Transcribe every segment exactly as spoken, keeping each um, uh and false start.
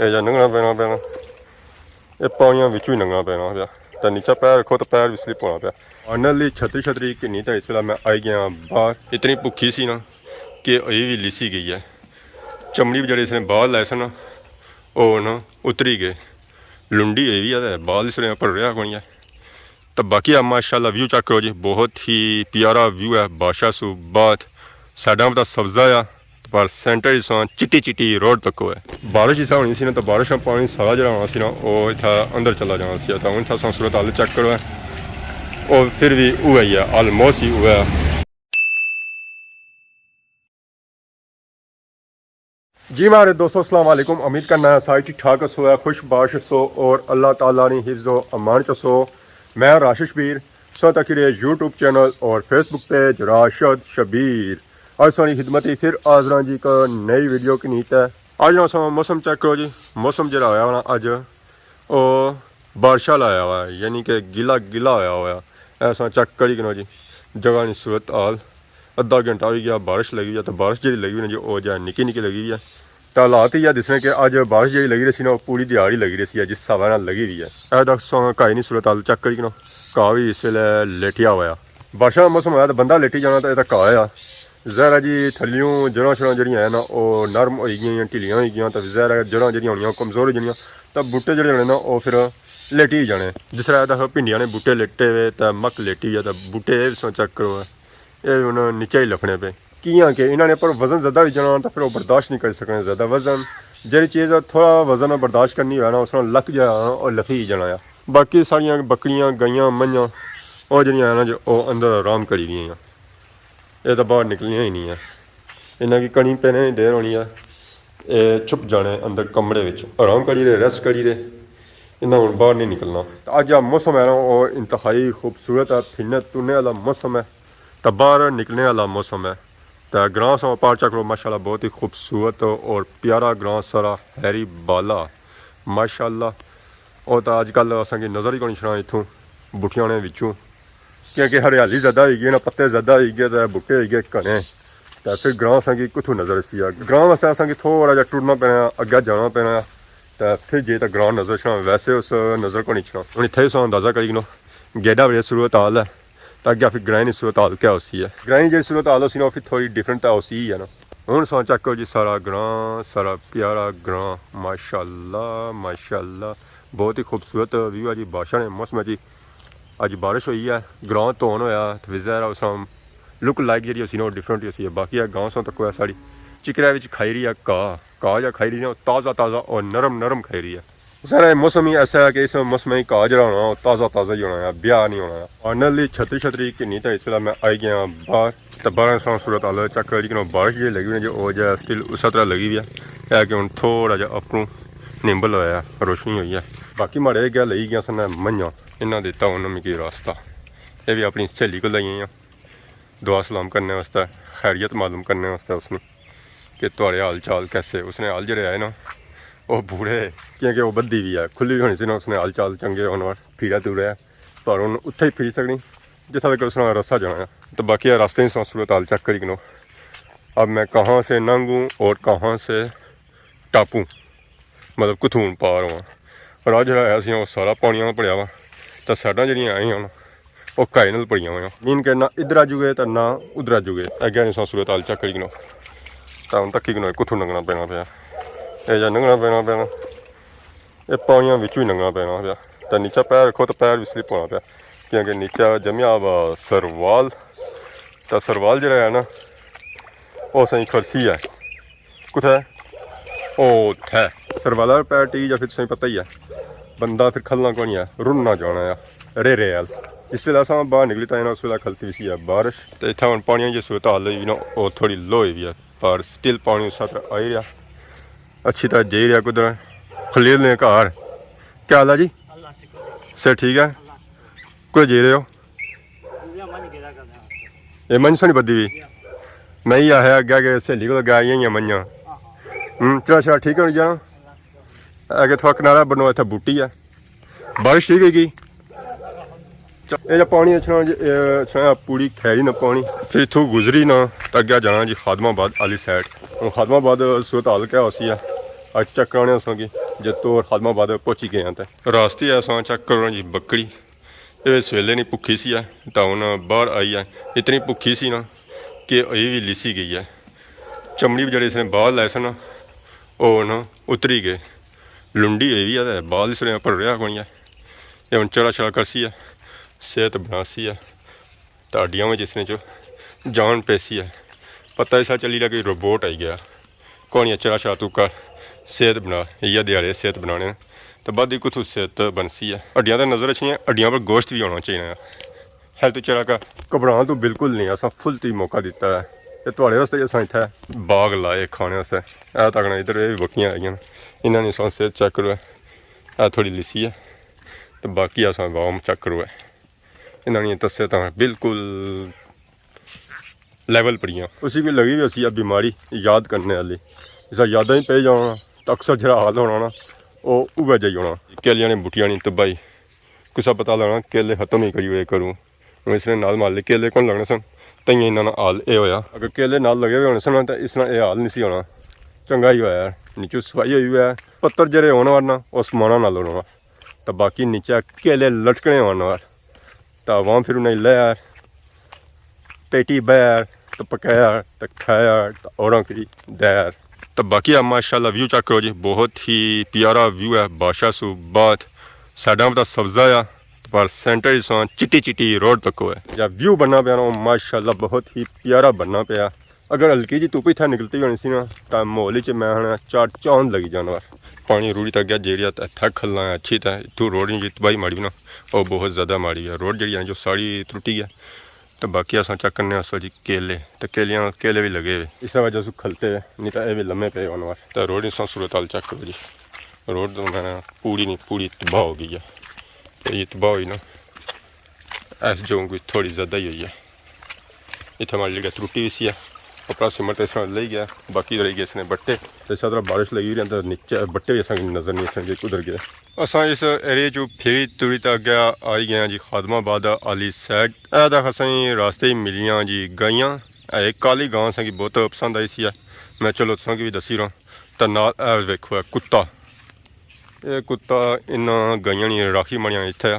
اے جا لنگھنا پینا پینا۔ اے پانیاں وچوں ہی لنگھنا پینا پیا۔ تے نیچا پیر رکھو تے پیر وی سلپ ہونا پیا۔ فائنلی چھتری چھتری گھنی تے اس ویلے میں آئی گیا باہر۔ اتنی بھکھی سی نا کہ ہوئی وی لسی گئی ہے۔ چمڑی وی جیہڑے اس نے بال لائے سن نا، او ہن اتری گئے۔ لنڈی ہوئی وی ہے تے بال اس نے اپر رہیا کونی ہے۔ تے باقی آ ماشاءاللہ ویو چیک کرو جی، بہت ہی پیارا ویو ہے۔ بارشاں سوں بعد سائیڈاں پہ تاں سبزہ آ، پر سینٹر اس وقت چٹی چٹی روڈ تک ہوئے۔ بارش جسا ہونی سی نا، تو بارش نا پانی سارا جڑا ہونا سی نا، او اتھا اندر چلا جانا سی۔ تو ہن اتھا اساں صورت حال چیک کرو ہے، او پھر وی اوہی ہے، آلموسٹ ہی اوہی ہے۔ جی مہاڑے دوستو، السلام علیکم۔ امید کرنا ہے سارے ٹھیک ٹھاک ہسو، ہے خوش باش ہسو اور اللہ تعالیٰ نی حفظ و امان چ ہسو۔ میں راشد شبیر، سو تک رہے یوٹیوب چینل اور فیس بک پیج راشد شبیر۔ اج ساری خدمت ہی پھر حاضر ہاں جی ایک نئی ویڈیو کی نیت ہے۔ اج نا سا موسم چیک کرو جی، موسم جڑا ہویا ہونا اج او بارشاں لایا ہوا ہے، یعنی کہ گلا گلا ہویا ہوا ہے۔ ایسا چیک کری کنو جی، جگہ نی صورت حال۔ ادھا گھنٹہ ہوئی گیا بارش لگی ہوئی ہے، تو بارش جیڑی لگی ہوئی نا جی، او جا نکی نکی لگی ہوئی ہے۔ تو حالات یہ دسنے کہ اج بارش جیڑی لگی رہی سی نا، او پوری دیہاڑی لگی رہی سی، جس حساب نال لگی ہوئی ہے۔ اے تک سو گھائی نی صورت حال چیک کری کنو، گھا وی اس ویلے لیٹیا ہوا ہے۔ بارشاں نا موسم ہویا تو بندہ لیٹی جانا، تو اے تک گھا ہے۔ ظاہر ہے جی تھلیوں جڑاں شڑاں جڑیاں ہیں نا، او نرم ہوئی گئیاں، ڈھیلیاں ہوئی گئیاں، تو ظاہر ہے جڑاں جڑیاں ہونیاں، او کمزور ہوئی جانیاں، تو بوٹے جڑے ہونے نا، او پھر لیٹی ہی جانے۔ جس طرح تک بھنڈیاں نے بوٹے لیٹے ہوئے، تو مک لیٹی ہوئی ہے، تو بوٹے اے سو چیک کرو، اے ہن نیچے ہی لفنے پے۔ کیاں کہ انہاں نے پر وزن زیادہ ہوئی جانا، تو پھر او برداشت نہیں کری سکنے زیادہ وزن۔ جیڑی چیز تھوڑا وزن برداشت کرنی ہوئے نا، اس طرح لک جانا، او لفی ہی جانا ہے۔ باقی ساڑیاں بکریاں، گائیاں، منجاں، او جڑیاں ہیں نا جو، او اندر آرام کری گئیاں۔ اے تاں باہر نکلنیاں ہی نہیں ہے۔ انہاں کی کڑی پینے نی دیر ہونی ہے۔ اے چھپ جانے اندر کمرے وچ، آرام کری رہے، ریسٹ کری رہے۔ انہاں ہن باہر نہیں نکلنا۔ تے اج آ موسم ہے نا، او انتہائی خوبصورت ہے، پھرنے ترنے والا موسم ہے، تے باہر نکلنے والا موسم ہے۔ تے گراں سو پار چیک کرو، ماشاءاللہ بہت ہی خوبصورت اور پیارا گراں سارا ہیری بالا، ماشاءاللہ۔ او تاں اج کل اساں کی نظر ہی کونی چھڑا اتھوں، بوٹیاں نے وچوں، کیونکہ ہریالی زیادہ ہوئی گئی نا، پتے زیادہ ہوئی گئے تے بوٹے ہوئی گئے گھنے، تے پھر گراں اساں کی کتھوں نظر اسی آ۔ گراں واسطے اساں کی تھوڑا جہا ٹرنا پینا، اگے جانا پینا، تے پھر جے تاں گراں نظر چھڑا، ویسے اس نظر کونی چھڑا۔ ہن اتھے ہی اساں اندازہ کری کنو گیڈا بڑی صورت حال ہے، تے اگے پھر گرائیں نی صورت حال کیا ہوسی ہے۔ گرائیں جیڑی صورت حال ہوسی نا، او پھر تھوڑی ڈفرنٹ تاں ہوسی ہی ہے نا۔ ہن اساں چیک کرو جی، سارا گراں، سارا پیارا گراں، ماشاءاللہ، ماشاءاللہ، بہت ہی خوبصورت ویو ہے جی۔ بارشاں نے موسم ہے جی، اج بارش ہوئی ہے، گراں دھون ہویا، تے ظاہر ہے اس طرح لک لائک جیڑی ہوسی نا، او ڈفرنٹ ہوسی ہے۔ باقی اے گاں سوں تکو ہے ساڑی چکرے وچ کھائی رہی ہے گھا، گھا جا کھائی رہی ہے، تازہ تازہ اور نرم نرم کھائی رہی ہے۔ سارا موسم ہی ایسا ہے کہ اس موسم ہی گھا جڑا ہونا، او تازہ تازہ ہی ہونا ہے، بیاہ نہیں ہونا ہے۔ فائنلی چھتری چھتری گھنی تے اس ویلے میں آئی گیا باہر۔ تے باہر سو صورت حال چیک کری کنو، بارش جی لگی ہوئی ہے جو، او جا سٹل اس طرح لگی ہوئی ہے۔ اے کہ ہن تھوڑا جہا اپروں نمبل ہویا ہے، روشنی ہوئی ہے۔ باقی ماڑے اگے لئی گیا سن منجاں، انہاں دیتا انہاں مکی راستہ۔ اے وی اپنی سہیلی کول آئی ہیں دعا سلام کرنے واسطے، خیریت معلوم کرنے واسطے اس نے کہ تہاڑے حال چال کیسے۔ اس نے حال جڑے آئے نا، او بوڑے، کیونکہ او بدھی وی ہے، کھلی وی ہونی سی نا، اس نے حال چال چنگے ہون وال پھریا ٹریا ہے۔ پر ہن اتھے ہی پھری سکنی جتھاں تک اس نا رستہ جانا ہے۔ تے باقی اے راستے نی صورت حال چیک کری کنو، اب میں کہاں سے لنگھوں اور کہاں سے ٹاپوں، مطلب کتھوں پار ہواں۔ راہ جیڑا ہے سی او سارا پانیاں نال بھریا ہوا، تے سائیڈاں جیڑیاں آئیاں نا، او گھائے نال بھریاں ہویاں۔ مین کہ نہ ادھر اجو گئے تے نہ ادھر اجو گئے۔ اگے نی صورت حال چیک کری کنو، تے ہن تکی کنو کتھوں لنگھنا پینا پیا۔ اے جا لنگھنا پینا پینا۔ اے پانیاں وچوں ہی لنگھنا پینا پیا۔ تے نیچا پیر رکھو تے پیر وی سلپ ہونا پیا، کیونکہ نیچا جمیا ہوا سروال۔ تے سروال جیڑا ہے نا، او سائیں کھلسی ہے۔ کتھے؟ او اتھے۔ سروالا پیر ٹی جا پھر تساں پتہ ہی ہے، بندہ پھر کھلنا کونی ہے، رننا جانا ہے۔ رے رے حال۔ اس ویلے اساں باہر نکلی تے نا، اس ویلے کھلتی وی سی ہے بارش۔ تے اتھے ہن پانیاں نی صورت حال ہوئی نا، او تھوڑی لو ہوئی وی ہے، پر سٹل پانی اس طرح آئی رہیا۔ اچھی طرح جائی رہیا کدھر۔ خلیل نے گھر۔ کیا حال ہے جی؟ اللہ شکر۔ صحت ٹھیک ہے؟ اللہ۔ کوئی جائی رہے ہو؟ اے منجھ سونی بدھی وی۔ میں یہ آخیا اگے کہ سہیلی کول گیا، یہ منجھاں۔ ہوں، چلو، چلو، ٹھیک ہے، ہن جانا۔ اگے تھوڑا کنارا بنو، اتھے بوٹی ہے۔ بارش ٹھیک ہوئی گئی۔ اے جا پانی اچھنا جی، اے اچھنا پوری کھیری نا پانی۔ پھر اتھوں گزری نا تے اگے جانا جی خادم آباد آلی سائیڈ۔ ہن خادم آباد صورت حال کیا ہوسی ہے، اج چیک کرانے اساں کی۔ جتو خادم آباد پہنچی گئے ہیں تے۔ راستے اساں چیک کرو جی بکری، اے سویلے نی بھکھی سی ہے، تاں ہن باہر آئی ہے۔ اتنی بھکھی سی نا کہ اے وی لسی گئی ہے۔ چمڑی وی جیہڑے اس نے بال لائے سن نا، او ہن اتری گئے۔ لنڈی ہوئی وی ہے تے بال اس نے پر رہیا کونی ہے۔ اے ہن چرا شرا کرسی ہے، صحت بناسی ہے۔ تاں ہڈیاں وچ اس نے جو جان پیسی ہے۔ پتہ ایسا چلی رہیا کہ روبوٹ آئی گیا۔ کونی ہے، چرا شرا تو کر، صحت بنا، ایہہ دیہاڑے صحت بنانے۔ تاں بعد ہی کتھوں صحت بنسی ہے۔ ہڈیاں تے نظر اچھنی ہے، ہڈیاں پر گوشت وی ہونا چاہیے۔ خیر تو چرا کر، گھبران تو بالکل نہیں، اساں فل تی موقع دیتا ہے۔ تے تہاڑے واسطے اساں اتھے باغ لائے کھانے واسطے۔ اے تکنا ادھر اے وی بکیاں آئیاں، انہاں نے اساں صحت چیک کرو ہے۔ اے تھوڑی لسی ہے، تے باقی اساں عوام چیک کرو ہے۔ انہاں نے دسے تاں بالکل لیول پڑیاں۔ اسی کی لگی ہوئی سی بیماری یاد کرنے والی، اسا یاداں ہی پہ جانا، تو اکثر جڑا حال ہونا نا، او اوہ جائی ہونا۔ کیلیاں نے بوٹیاں نی تباہی، کسا پتہ لگنا کیلے ختم ہی کری ہوئے کروں۔ ہن اس نے نال مال کیلے کون لگنے سن، تائیں انہاں نا حال اے ہویا۔ اگر کیلے نال لگے ہوئے ہونے سن تے اس نا اے حال نہیں سی ہونا۔ چنگا ہی ہویا ہے، نیچوں صفائی ہوئی ہوئی ہے، پتر جڑے ہونے والے نا، او سمانا نال ہونا۔ تے باقی نیچے کیلے لٹکنے ہونے والے۔ تے عوام پھر انہیں لے آئے، پیٹی بہر، تے پکایا، تے کھایا، تے اوراں کی دیر۔ تے باقی آ ماشاءاللہ ویو چیک کرو جی، بہت ہی پیارا ویو ہے۔ بادشاہ سو بعد سائیڈاں پہ سبزہ آ، پر سینٹر اس وقت چٹی چٹی روڈ تک ہوئے۔ یا ویو بننا پیا نا، ماشاءاللہ بہت ہی پیارا بننا پیا۔ اگر ہلکی جی دھوپ اتھا نکلتی ہونی سی نا، تاں ماحول وچ میں ہنا چار چاند لگی جانا۔ پانی روڑی تک گیا، جیڑی اتھا کھلنا ہے اچھی، تے اتھوں روڈ نی جی تباہی ماڑی نا، او بہت زیادہ ماڑی ہے۔ روڈ جیڑی ہے جو ساری ترٹی ہے۔ تے باقی اساں چیک کرنے آں جی کیلے، تے کیلیاں، کیلے وی لگے ہوئے۔ اس وجہ سے کھلتے ہوئے، نہیں تاں اے وی لمے پے ہونے۔ تے روڈ نی صورت حال چیک کرو جی، روڈ تو میں پوری نی پوری تباہ ہو گئی ہے۔ تے یہ تباہ ہوئی نا، ایس جو کوئی تھوڑی زیادہ ہی ہوئی ہے۔ اتھے ماڑی جگہ ترٹی ہوئی سی ہے، اپنا سیمنٹ اس طرح لے گیا، باقی رہ گئے اس نے بٹے۔ تے اس طرح بارش لگی ہوئی ہے، اندر نیچے بٹے بھی اساں کی نظر نہیں آسن کہ کدھر گئے۔ اساں اس ایریے چوں پھری توری تے اگے آئی گئے ہاں جی خادم آباد آلی سائیڈ۔ اے تک اساں راستے ہی ملیاں جی گائیاں۔ اے ایک کالی گاں اساں کی بہت پسند آئی سی ہے، میں چلو تساں کی بھی دسی رہا۔ تے نال اے ویکھو اے کتا، اے کتا انہاں گائیاں نی راکھی مانیاں اتھے آ۔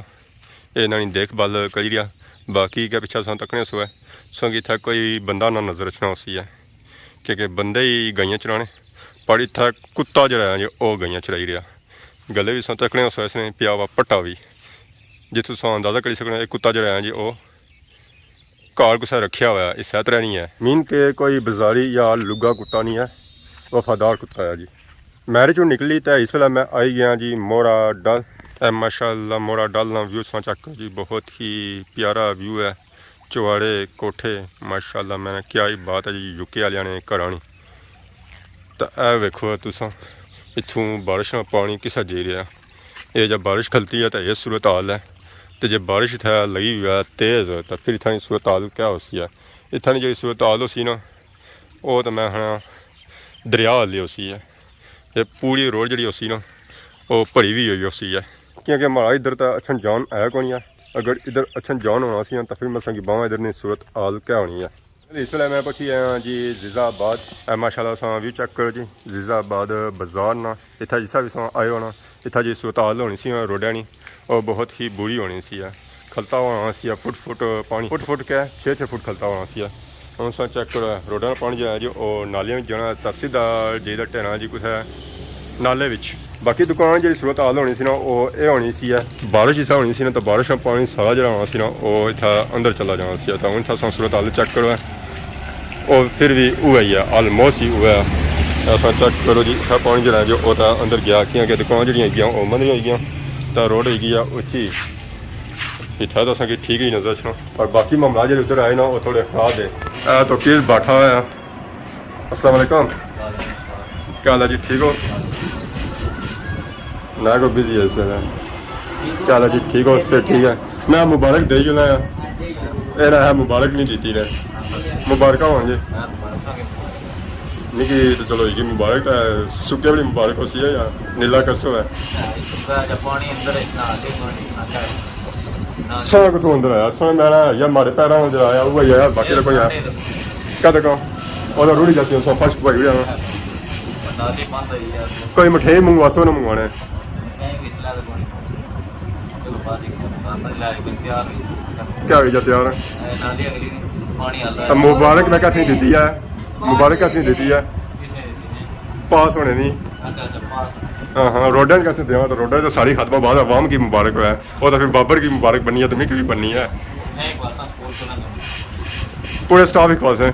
اے انہاں نی دیکھ بھال کری رہیا۔ باقی کیا پچھا تساں تکنے سو ہے، تساں کی اتھا کوئی بندہ نہ نظر اچھنا ہوسی ہے، کیونکہ بندے ہی گائیاں چرانے، پر اتھا کتا جڑا ہے جی، او گائیاں چرائی رہیا۔ گلے وی تساں تکنے سو، اس نے پیا ہوا پٹا وی، جتھوں تساں اندازہ کری سکنے، اے کتا جڑا ہے جی، او گھر کسے رکھیا ہویا، اس طرح نہیں ہے۔ مین کہ کوئی بازاری یا لگا کتا نہیں ہے، وفادار کتا ہے جی۔ میرج چوں نکلی تے اس ویلے میں آئی گیا جی موڑا ڈل۔ اے ماشاءاللہ موڑا ڈل نا ویو تساں چیک کرو جی، بہت ہی پیارا ویو ہے۔ چواڑے کوٹھے، ماشاءاللہ میں کیا ہی بات ہے جی، یو کے آلیاں نے گھراں نی۔ تے اے ویکھو تساں، اتھوں بارش نا پانی کسا جائی رہیا۔ اے جب بارش کھلتی ہے تے اے صورت حال ہے، تے جے بارش اتھا لگی ہوئی ہے تیز، تے پھر اتھاں نی صورت حال کیا ہوسی ہے؟ اتھاں نی جیڑی صورت حال ہوسی نا، او تے میں ہنا دریا حالی ہوسی ہے۔ اے پوری روڈ جیڑی ہوسی نا، او بھری ہوئی ہوئی ہوسی ہے، کیونکہ ماڑا ادھر تے اچھن جان ہے کونی ہے۔ اگر ادھر اچھن جان ہونا سی نا، تے پھر میں تساں کی باواں ادھر نی صورت حال کیا ہونی ہے۔ اس ویلے میں پہنچی آیا جی زیزا آباد۔ اے ماشاءاللہ تساں ویو چیک کرو جی، زیزا آباد بازار نا۔ اتھا جس طرح بھی تساں آئے ہو نا، اتھا جی صورت حال ہونی سی روڈاں نی، او بہت ہی بری ہونی سی ہے۔ کھلتا ہونا سی فٹ فٹ پانی، فٹ فٹ کے چھ چھ فٹ کھلتا ہونا سی۔ ہن تساں چیک کرو، روڈاں نا پانی جو ہے جی، او نالیاں وچ جانا، تے سیدھا جی دا ٹھہرنا جی کتھے نالے وچ۔ باقی دکان جیڑی صورت حال ہونی سی نا، او اے ہونی سی ہے، بارش جسا ہونی سی نا، تے بارش نا پانی سارا جیڑا ہونا سی نا، او اتھا اندر چلا جانا سی۔ تے ہن اتھا تساں صورت حال چیک کرو، او پھر وی اوہی ہے، آلموسٹ ہی اوہی ہے۔ تے تساں چیک کرو جی، اتھا پانی جیڑا ہے جو او تے اندر گیا، کیاں کہ دکان جیڑیاں ہیگیاں او مندیاں ہوئی گیاں، تے روڈ ہوئی گیا اچھی۔ اتھا تے تساں کی ٹھیک ہی نظر اچھنا، پر باقی معاملہ جیڑے ادھر آئے نا، او تھوڑے خراب ہے۔ اے توقیر بیٹھا ہوا ہے۔ السلام علیکم۔ کیا حال ہے جی، ٹھیک ہو؟ میں کوئی بزی ہے اس ویلے۔ کیا حال ہے جی، ٹھیک ہو؟ سے ٹھیک ہے۔ میں مبارک دے جو لایا۔ اے نہ ہے، مبارک نہیں دیتی نے۔ مبارکاں ہون جی۔ نکی تو چلو جی مبارک تو ہے، سکے بڑی مبارک ہوسی ہے یا نیلا کرسو ہے۔ پانی اندر اتنا آ کے پانی اتنا اچھا ہے۔ سونا کتوں اندر آیا؟ سونا میرا یا مارے پیراں اندر آیا، وہ آیا، باقی تو کوئی آیا۔ کیا دیکھو؟ اور روڑی جاسی، سو فرش پوائی ہوئی ہے۔ نالی بند ہوئی ہے۔ کوئی مٹھائی منگواسو نہ منگوانے۔ نہیں، اس طرح تو کوئی۔ چلو، بعد ایک بار لے کے تیار ہوئی۔ کیا ہوئی جا تیار؟ اے، نالی اگلی نہیں، پانی آ رہا ہے۔ مبارک میں کیسے دیتی ہے؟ مبارک کیسے دیتی ہے؟ کس نے دیتی ہے؟ پاس ہونے نہیں۔ اچھا، اچھا، پاس ہونے۔ ہاں، ہاں، روڈاں کیسے دیواں تو روڈاں تو ساری ختم بعد عوام کی مبارک ہے۔ وہ تو پھر بابر کی مبارک بنی ہے تو میں کی بھی بننی ہے۔ نہیں، ایک بات سکول کھلا۔ پورے سٹاف ہی کھوسے۔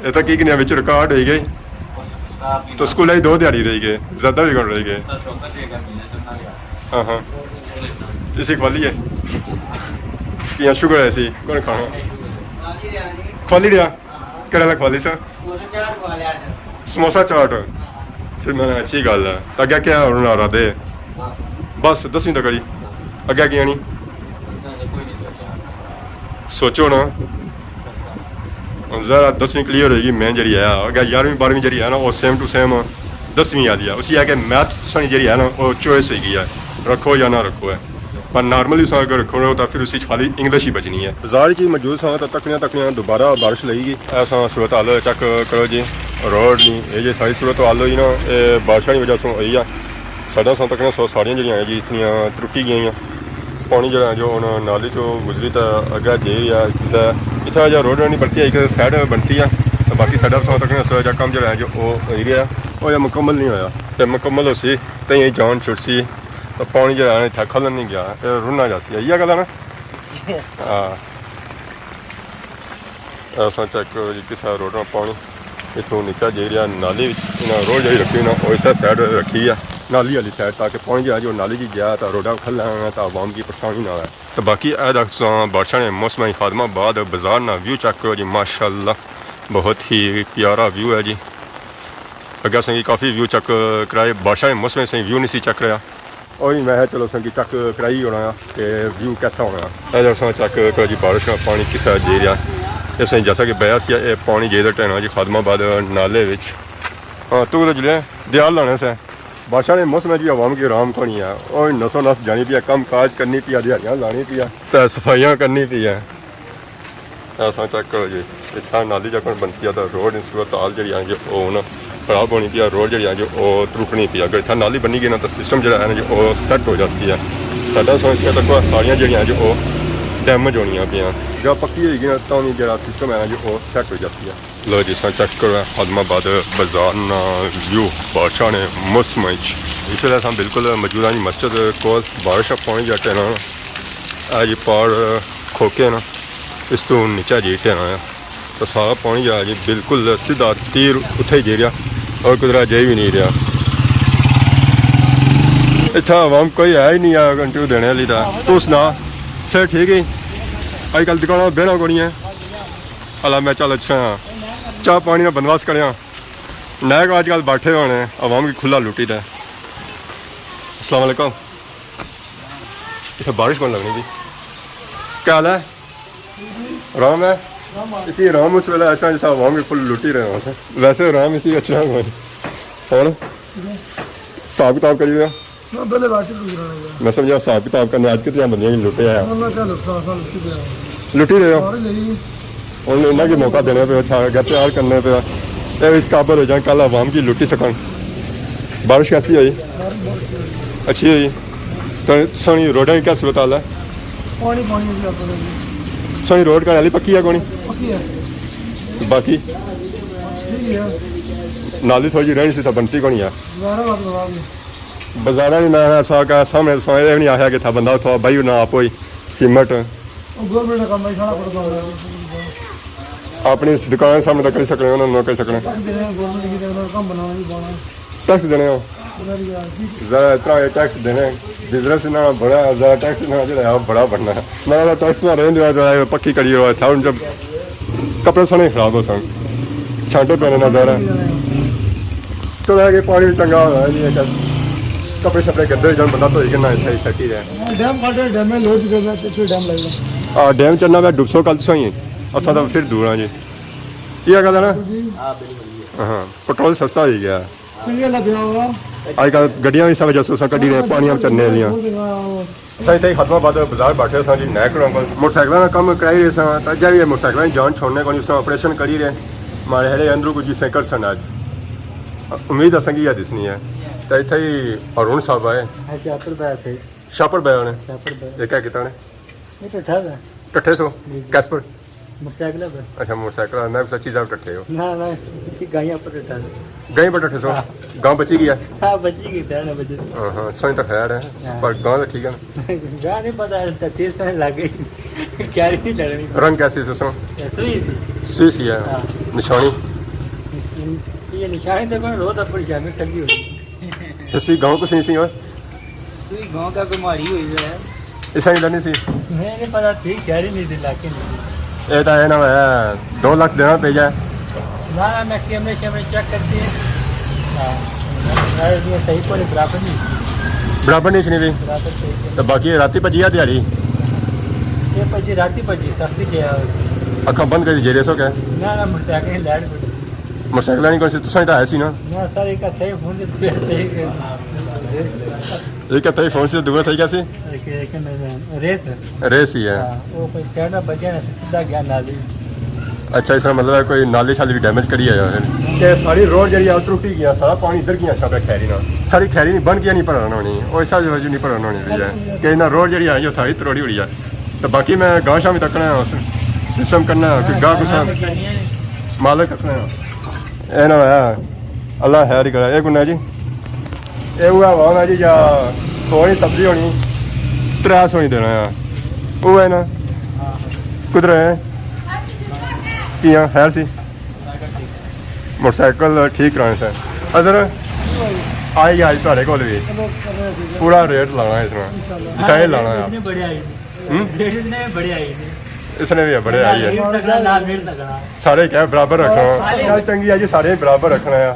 یہ تو کی کنیا وچ ریکارڈ ہوئی گئی۔ سٹاف ہی تو سکول ہی دو دیہاڑی رہی گئے، زیادہ بھی کون رہی گئے۔ سر شوکت بھی اگر ملے سر نہ یار۔ ہاں، ہاں۔ سکول ہی نہ۔ اسی کھوالی ہے۔ کیا شکر ہے اسی، کون کھانا؟ کھوالی رہا؟ کہڑا کھوالی سر؟ سموسہ چاٹ۔ پھر میں نے اچھی گل ہے۔ تو اگے کیا ہونا ارادے؟ بس دسویں تک کری۔ اگے کیا نہیں؟ سوچو نا۔ ہن ذرا دسویں کلیئر ہوئی گئی، میں جڑی ہے اگے یارویں بارہویں جڑی ہے نا، وہ سیم ٹو سیم دسویں آلی ہے۔ اسی ہے کہ میتھ سانی جڑی ہے نا، وہ چوائس ہوئی گئی ہے، رکھو یا نہ رکھو ہے۔ پر نارملی سا اگر رکھو تو پھر اسی خالی انگلش ہی بچنی ہے۔ بازار چ موجود ساں تو تکڑیاں تکڑیاں دوبارہ بارش لگی گئی۔ ایسا صورت حال چیک کرو جی، روڈ نہیں، یہ جی ساری صورت حال ہوئی نا، یہ بارشاں کی وجہ سے ہوئی ہے۔ سائیڈاں ساں تکنے سو ساریاں جڑیاں ہیں جی، اس نیاں ترٹی گئیاں۔ پانی جڑا ہے جو ہن نالی چوں گزری تے اگے جائی رہیا ہے۔ اتھا جا روڈ نہیں بنتی ہے، ایک سائیڈ بنتی ہے، تے باقی سائیڈاں ساں تکنے سو جا کم جڑا ہے جو او ہوئی رہیا ہے، او جا مکمل نہیں ہویا۔ تے مکمل ہوسی تے یہ جان چھٹسی، تے پانی جڑا ہے اتھا کھلن نہیں گیا، اے رنا جاسی۔ ایہا گل ہے نا؟ ہاں۔ اساں چیک کرو جی، کسا روڈاں پانی اتھوں نیچا جائی رہیا نالی وچ۔ انہاں روڈ جیڑی رکھی نا، او اسے سائیڈ رکھی ہے، نالی والی سائیڈ، تاکہ پانی جیڑا جو نالی جی گیا تاں روڈاں کھلا نا تاں عوام کی پریشانی نہ ہوئے۔ تو باقی اے تساں بارشاں نے موسم وچ خادم آباد بازار نا ویو چیک کرو جی، ماشاءاللہ بہت ہی پیارا ویو ہے جی۔ اگے اساں کی کافی ویو چیک کرائے، بارشاں نے موسم وچ اساں ویو نہیں سی چیک کرایا۔ اوہی میں کہا چلو اساں کی چیک کرائی ہونا کہ ویو کیسا ہونا۔ اے جا اساں چیک کرو جی، بارش نا پانی کسا جائی رہیا۔ اساں جیسا کہ بیا سی، اے پانی جائی تے ٹہنا جی خادم آباد نالے وچ۔ ہاں، تو جلے دیال لانے سے۔ بارشاں نے موسم وچ وی عوام کی آرام کونی ہے۔ او نسو نس جانی پئی ہے، کم کاج کرنی پئی ہے، دیہاڑیاں لانی پئی ہے، تے صفائیاں کرنی پئی ہے۔ اساں چیک کرو جی، اتھا نالی جا کون بنتی ہے، تے روڈ نی صورت حال جیڑی ہے جو او ہن خراب ہونی پئی ہے، روڈ جیڑی ہے جو او ترٹنی پئی ہے۔ اگر اتھا نالی بنی گئی نا، تے سسٹم جیڑا ہے نا جو او سیٹ ہو جاسی ہے۔ سائیڈاں سو اس طرح ساریاں جیڑیاں جو او ڈیمیج ہونیاں پیاں۔ جا پکی ہوئی گئی نا، تاں وی جیڑا سسٹم ہے نا جو او سیٹ ہو جاسی ہے۔ لو جی، اساں چیک کرو خادم آباد بازار نا ویو بارشاں نے موسم وچ۔ اس ویلے اساں بالکل موجود ہاں جی مسجد کول۔ بارش نا پانی جا ٹہنا، اے جی پار کھوکے نا، اس تو نیچا جی ٹہنا ہے۔ تو سارا پانی جا جی بالکل سیدھا تیر اتھے ہی جائی رہیا اور کدرا جائی وی نہیں رہیا۔ اتھا عوام کوئی ہے ہی نہیں ہے انٹرویو دینے والی۔ تا تو سنا، صحت ٹھیک ہے؟ اج کل دکاناں بہنا کونی ہے۔ اللہ میں چل اچھا ہاں۔ چاہ پانی نا بندوبست کرے ہاں۔ نائک آج کل بیٹھے ہونے، عوام کی کھلا لٹی دے۔ السلام علیکم۔ اتھے بارش کون لگنی جی؟ کیا حال ہے؟ آرام ہے؟ اسی آرام اس ویلے ایسا جیسا عوام کی کھل لٹی رہے ہو۔ ویسے آرام اسی اچھا ہوئے۔ ہن حساب کتاب کری رہے ہو؟ نہ، پہلے بیٹھ کے گزرانا ہے۔ میں سمجھا حساب کتاب کرنے، اج کتنے بندیاں کی لٹے آیا۔ نہ، میں کیا لٹنا، اساں لٹی پیا۔ لٹی رہے ہو؟ سارے لئی۔ ہن انہاں کی موقع دینے پہ، اچھا، گھر تیار کرنے پہ۔ اے اس قابل ہو جائیں، کل عوام کی لٹی سکن۔ بارش کیسی ہوئی؟ بارش بہت اچھی ہوئی۔ اچھی ہوئی۔ تو سنی روڈاں کی کیا صورت حال ہے؟ پانی، پانی بھی آتا ہے۔ سنی روڈ کا حالی پکی ہے کونی؟ پکی ہے۔ باقی؟ ٹھیک ہے۔ نالی تھوڑی جی رہنی سی، تو بنتی کونی ہے۔ دوبارہ بات کروا دیں۔ بازاراں نی میں آخیا سا کہ سامنے تساں اے وی نہیں آخیا کہ تھا بندہ اتھا بائی نہ آپ ہوئی سیمنٹ۔ او گورنمنٹ نا کم ہے، سارا پروگرام ہے۔ اپنی اس دکان سامنے تک کری سکنے، انہاں نہ کری سکنے۔ ٹیکس دینے ہیں گورنمنٹ کی، تے انہاں نا کم بنانا ہی بنانا ہے۔ ٹیکس دینے ہو؟ انہاں دی یار جی۔ ذرا اتنا اے ٹیکس دینے، بزنس انہاں نا بڑا ہے، ذرا ٹیکس انہاں نا جڑا ہے بڑا بننا ہے۔ میں ذرا ٹیکس نہ رہن دینا، ذرا پکی کری ہوا تھا، ہن جب کپڑے سنے خراب ہو سن، چھانٹے پہنے نہ ذرا۔ چلو، اے کہ پانی وی چنگا ہونا ہے جی، اے کہ کپڑے شپڑے گندے ہوئی جان، بندہ دھوئی کے نہ اتھے ہی سیٹ ہی رہے۔ ڈیم کھڑے، ڈیم میں لوڈ کر رہا تے پھر ڈیم لگا۔ آ، ڈیم چڑھنا پیا ڈبسو کل تساں ہی، اساں تاں پھر دور ہاں جی۔ یہ گل ہے نا؟ جی۔ ہاں، پٹرول سستا ہوئی گیا۔ چنگے اللہ دیا ہوا۔ اج کل گڈیاں وی سب جاسوساں کڈی رہے، پانیاں چڑھنے والیاں۔ سائیں، تھئی خادم آباد بازار بیٹھے ساں جی، نیک رنگ موٹر سائیکلاں نا کم کرائی رہے ساں، تاں جا وی موٹر سائیکلاں دی جان چھوڑنے کونی ساں، آپریشن کری رہے۔ ماڑے ہیرے اندروں کچھ جی سائیکل سن اج۔ امید اساں کی یہ دسنی ہے۔ تے اتھے ہی ہارون صاحب آئے۔ ہاں، شاپر پہ تھے۔ شاپر پہ آنے۔ شاپر پہ۔ یہ کیا کیتا نے؟ یہ ٹٹھا تھا۔ ٹٹھے سو؟ جی، جی۔ کیس پر؟ موٹرسائیکل پر۔ اچھا، موٹرسائیکل۔ میں سچی صاحب ٹٹھے ہو؟ نہ، میں گائیاں پر ٹٹھا تھا۔ گائیں پر ٹٹھے سو؟ ہاں۔ گاؤں بچی گیا؟ ہاں، بچی گئی، تین بجے۔ ہاں، ہاں، سوئی تو خیر ہے، ہاں۔ پر گاؤں تو ٹھیک ہے نا؟ گاؤں نہیں پتا، تیس سال لگ گئی۔ کیا نہیں لڑنی۔ رنگ کیسی سسو؟ سوئی سی۔ سوئی سی ہے۔ ہاں۔ نشانی؟ یہ نشانی تو بن روز اپنی شامل ٹھگی ہوئی۔ اسی گاؤں کو سی سی ہو؟ سوئی گاؤں کا بیماری ہوئی ہے۔ اس سائیں نہیں سی؟ میں نہیں پتا، ٹھیک شہری نہیں تھی، علاقے نہیں تھی۔ یہ تو ہے نا، ہے، دو لاکھ دینا پہ جائے۔ نہ، نہ، میں کیمرے شیمرے چیک کرتی ہے۔ ہاں۔ میں یہ صحیح کو نہیں، برابر نہیں سی۔ برابر نہیں سی بھی؟ برابر صحیح کو۔ تو باقی راتی پجی آ دیہاڑی؟ یہ پجی، راتی پجی، سختی کیا ہے؟ اکھاں بند کر دی جیرے سو کیا؟ نہ، نہ، موٹرسائیکل لائٹ کو۔ موٹرسائیکل نہیں کون سی، تساں ہی تو آئے سی نا؟ نہ، سر، ایک ہتھے ہی فون سے دور تھے۔ ایک ہتھے ہی فون سے دور تھے کیا سی؟ ایک، ایک ریت۔ ریس ہی ہے۔ ہاں، وہ کوئی کیمرہ بجا نہ، سیدھا گیا نالی۔ اچھا، اس کا مطلب ہے کوئی نالی شالی بھی ڈیمیج کری آیا ہے۔ کہ ساری روڈ جڑی ہے، وہ ٹوٹی گیا، سارا پانی ادھر گیا، شاپے کھیری نا۔ ساری کھیری نہیں بن گیا، نہیں بھرنا ہونی۔ وہ ایسا جو نہیں بھرنا ہونی رہی ہے۔ کہ انہاں روڈ جڑی ہے، جو ساری تروڑی ہوئی ہے۔ تو باقی میں گاں شاں بھی تکنا ہے، سسٹم کرنا ہے، کوئی گاہ گسا مالک تکنا ہے۔ اے نہ ہویا، اللہ خیر ہی کرے۔ اے کنا جی؟ اے ہوا ہوا ہونا جی، یا سو نی سبزی ہونی، ترے سو نی دینا ہے۔ او ہے نا؟ کدھر ہے؟ کیاں خیر سی؟ موٹرسائیکل ٹھیک کرانے سے۔ اظہر، آئی آج تہاڈے کول بھی پورا ریٹ لانا ہے اس میں۔ جسا اے لانا ہے۔ ہوں؟ اس نے بھی بڑے آئی ہے۔ سارے کیا برابر رکھنا ہے۔ گل چنگی ہے جی، سارے برابر رکھنا ہے۔